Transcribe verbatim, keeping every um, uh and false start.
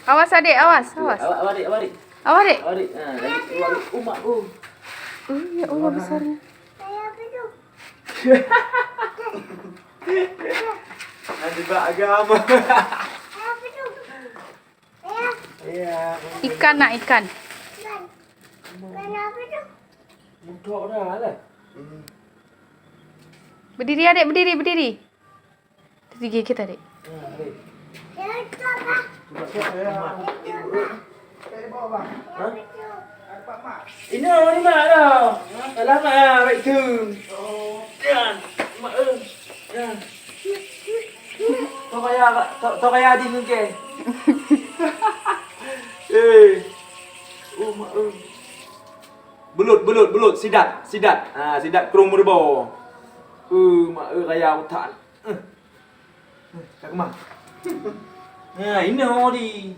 Awas, Adik, awas, awas. Awak, awak, Dik, awak, Dik. Awas, Dik. Awak, Dik. Ha, lagi, awak, Dik. Umak, oh. Oh, ya Allah, besarnya. Nanti bak agama. Iya. Ikan, nak, ikan. Mudah dah lah. Berdiri, Adik, berdiri, berdiri. Digigit, Adik. Ini orang ni mak dah. Dalam ah, baik tu. Ya, mak eh. Ya. Tau kaya, tau, tau kaya Adi mungkin. Eh. Oh, mak eh. Belut, belut, belut. Sidat, sidat. Ah, sidat kerung meribau. Eh, mak eh, kaya utak. Eh. Eh, tak kemah. Nah, ini Adi.